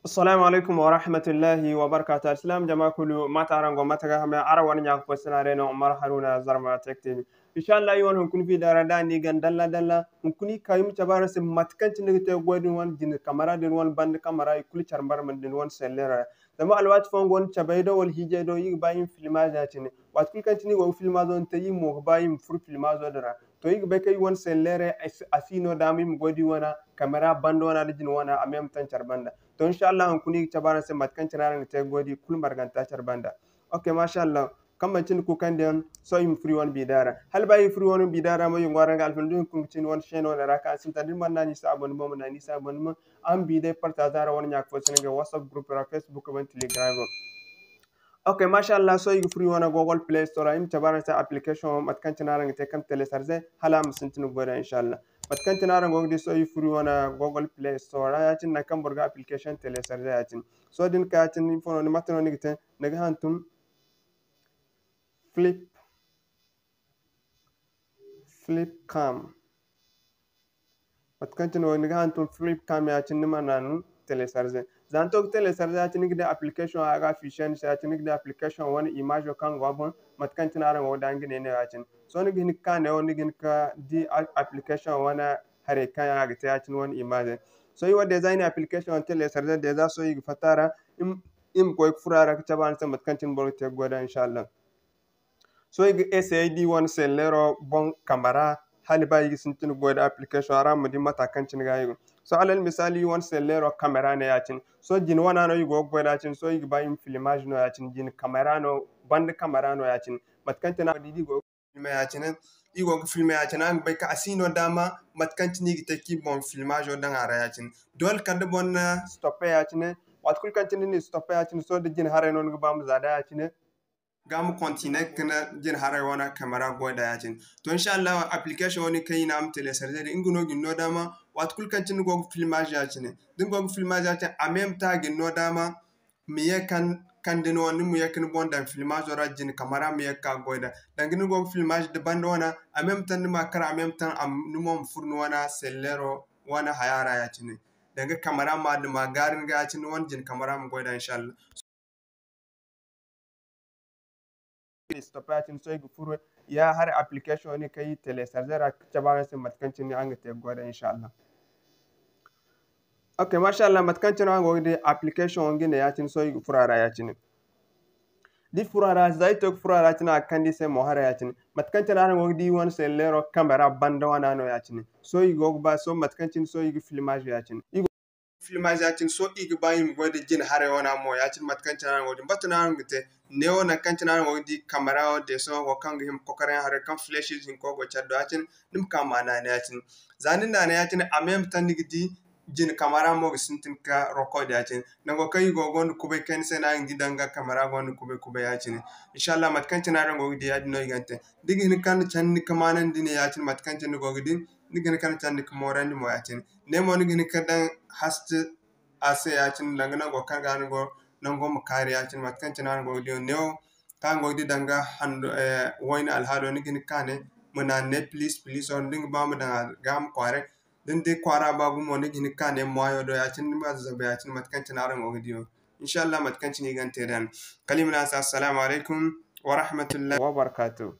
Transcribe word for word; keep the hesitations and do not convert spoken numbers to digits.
Assalamu alaikum wa rahmatullahi wa barakatuh. Alsilaam jama kulu, mate araŋ go, mate ga hame? Araŋ wane ɲa fo sina day no, Umar Haruna, Zarma Tech T V. Inshallah, i wane hunkuna video ra da ni gan dalla dalla. Hunkuna i ka i ma cabe araŋ se mate kaŋ cine ni ga te goy din wane, jine kamera din wane, banda kamera, i kulu care barmandi din wane selleero ra. Zama alwaati fooyaŋ go no cabey do wala hiijay do, i ga ba i ma filmage ya-cine. Waati kulu kaŋ cine i go ga filmazo din te, i mo ga ba i ma furo filmazo din ra. To, i ga bay kaŋ i wane selleerey, a si, a si no daama i ma goy da i wane kamera banda wana da jine wana, a ma yaŋ ma taŋ care banda. To, inshallah, hunkuna i ga cabe araŋ se mate kaŋ cine araŋ ga te goy da i kulu marganta care banda. Ok, mashallah. Kaŋ manci ni kuukandiyaŋ, sohõ i ma furo i wane biida ra. Hala ba i ga furo i wane biida ra mo, i ga ŋwaaray araŋ ga alfan da hunkuna ga ci ni wane chaîne wane ra kaŋ a sintin da ni mana naŋ ni se abonné boŋ, ma naŋ ni se abonné boŋ. Araŋ ma bi day partager araŋ wane ɲa fo se ni ga WhatsApp group ra, Facebook boŋ, Telegram boŋ. Ok, mashallah, sohõ i ga furo i wane Google Play Store ra, i ma cabe araŋ se application wo, mate kaŋ cine araŋ ga te kaŋ télécharger, hala a ma sintin ga goy da, inshallah. Mate kaŋ cine araŋ go ga di, sohõ i ga furo i wane Google Play Store ra, ya-cine nangu kaŋ boro ga application télécharger ya-cine. Sohõ da ni ka ya-cine, ifo no ni, mate no ni ga te, ni ga hantum Flip, Flip Cam. Mate kaŋ cine wo, ni ga hantum Flip Cam ya-cine, ni ma naanu télécharger. Za ni to ga télécharger ya-cine, ni ga di application a ga afficher ni se ya-cine, ni ga di application wane image wo kaŋ go a boŋ, mate kaŋ cine araŋ go ga di nga ne no ya-cine. Sohõ ni ga hin ga ka neewo, ni ga hin ga di a-, application wane haray kaŋ a ga te ya-cine wane image. Sohõ i wo déjà i na application wane télécharger déjà, sohõ i ga fatta a ra, i ma, i ma koy ga furo a ra ga cabe araŋ se mate kaŋ cine boro ga te ga goy da, inshallah. Sohõ i ga essayer da i wane selleero boŋ kamera, hala ba i ga sintin ga goy da application, araŋ ma di mate kaŋ cine ga i go. Sohõ alal misaali, i wane selleero kamera no ya-cine. Sohõ jine wana no i go ga goy da ya-cine, sohõ i ga ba i ma filmage no ya-cine, jine kamera no, banda kamera no ya-cine. Mate kaŋ cine araŋ di, i go ga filme ya-cine, i go ga filme ya-cine, araŋ ga bay kaŋ a si no daama mate kaŋ cine i ga te kaŋ i boŋ filmage daŋ a ra ya-cine. Doole kala da boro na stoppe ya-cine, waati kulu kaŋ cine ni stoppe ya-cine, sohõ da jine haray no ni ga ba ma za da ya-cine. Ga ma continuer ga ne jine haray wane kamera goy da ya-cine. To, inshallah, application wo kaŋ i ne a ma télécharger din, nga no ga ni no daama, waati kulu kaŋ cine ni go ga filmage ya-cine. Da ni go ga filmage ya-cine, en même temps a ga ni no daama, ma ye kaŋ, kaŋ da ni wane, ni ma ye ka ni boŋ daŋ filmazo ra, jine kamera ma ye ka goy da. Danga ni go ga filmage da banda wane, en même temps ni ma kar, en même temps ni mo ma furo ni wane selleero wane haya ra ya-cine. Danga kamera ma, ma gaari ni ga ya-cine, ni wane jine kamera ma goy da, inshallah. Stop ya-cine, sohõ i ga furo ya hari application wo kaŋ i télécharger ra ga cabe araŋ se mate kaŋ cine araŋ ga te ga goy da, inshallah. Ok, mashallah, mate kaŋ cine araŋ go ga di application wo ga ne ya-cine, sohõ i ga furo a ra ya-cine. Da i furo a ra, za i to ga furo a ra ya-cine, a ga kande i se mo haray ya-cine. Mate kaŋ cine araŋ go ga di i wane selleero kamera banda wana no ya-cine. Sohõ i go ga ba, sohõ mate kaŋ cine sohõ i ga filmage ya-cine. I go filmage ya-cine, sohõ i ga ba i ma goy da jine haray wana mo, ya-cine mate kaŋ cine araŋ go ga di. Batu no araŋ ga te, neewo nangu kaŋ cine araŋ go ga di kamera wo de, sohõ wo kaŋ ga hima kokoray haray kaŋ flèche ize hinko go care do ya-cine, ni ma ka ma naana ya-cine. Za ni naana ya-cine, en même temps ni ga di jine kamera mo ga sintin ka record ya-cine. Nango kaŋ i go gonda kubay kayna se no araŋ ga di danga kamera gonda kubay kubay ya-cine. Inshallah, mate kaŋ cine araŋ go ga di, ya-din no i ga te. Da i ga hin ka ni candi ka maanandi ne ya-cine, mate kaŋ cine ni go ga di, ni ga hin ka ni candi ka moorandi mo ya-cine. Ne mo ni ga hin ka daŋ haske a se ya-cine, danga nango kaŋ ga ni go, nango ma kaari ya-cine, mate kaŋ cine araŋ go ga di neewo, kaŋ araŋ go ga di danga hando, eh, wayna alhaalo, ni ga hin ka ne, ma naana ne, please, please, wala da ni ga ba ma daŋ a ga ma kwaaray. Da ni di kwaara ba gumo, ni ga hin ka ne maayo do ya-cine, ni ma zabe ya-cine, mate kaŋ cine araŋ go ga di wo. Inshallah, mate kaŋ cine i ga te da ni. Kala i ma ne a se, assalamu alaikum wa rahmatullahi wa barakatuh.